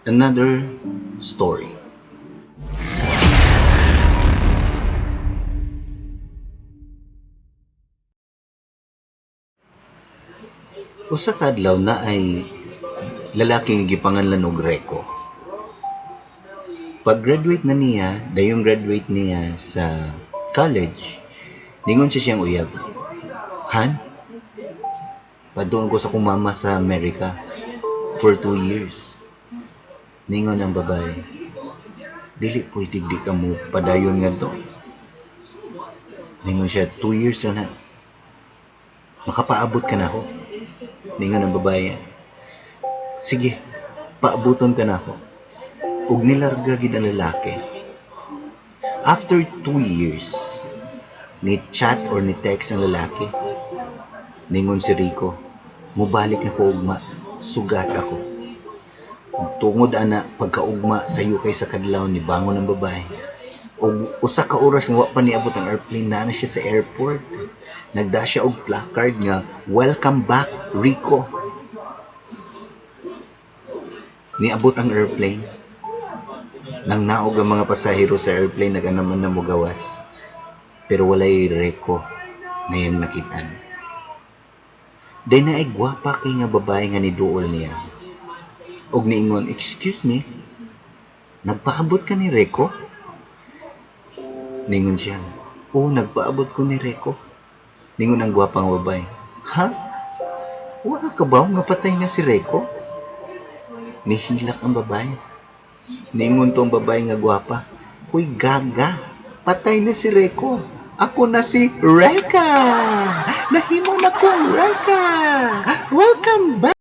Another story. Usa ka adlaw na ay lalaki nga gipanganlan og Reko. Pag-graduate na niya, dayong graduate niya sa college, ningon siya siyang uyab, "Han, padung ko sa akong mama sa Amerika for 2 years." Ningon ang babae, "Dili pwede, di ka mo padayon ngadto." Ningon siya, "2 years na na. Makapaabot ka nako." Ningon ang babae, "Sige, paabuton ka nako." Ug nilarga gid ang lalaki. After 2 years, ni chat or ni text ang lalaki. Ningon si Rico, "Mubalik na ko ugma, sugat ako." Tungod ana pagkaugma sa kay sa kadlaw ni bangon ang babae. Og usa ka oras nga wa pa niabot ang airplane, naa na siya sa airport. Nagda siya og placard nga "Welcome back, Rico." Niabot ang airplane. Nang naog ang mga pasahero sa airplane, nag-anaman na mogawas. Pero walay Rico nga iyang nakitaan. Day naay gwapa kay nga babae nga niduol niya. Og niingon, "Excuse me, nagpaabot ka ni Rico?" Ningon siya, "Oo, nagpaabot ko ni Rico." Ningon ang gwapang babae, "Ha? Wa ka kabaw nga patay na si Rico?" Nihilak ang babae. Ningon tong babae nga gwapa, "Huy gaga, patay na si Rico. Ako na si Reka! Nahimo na kong Reka! Welcome back!"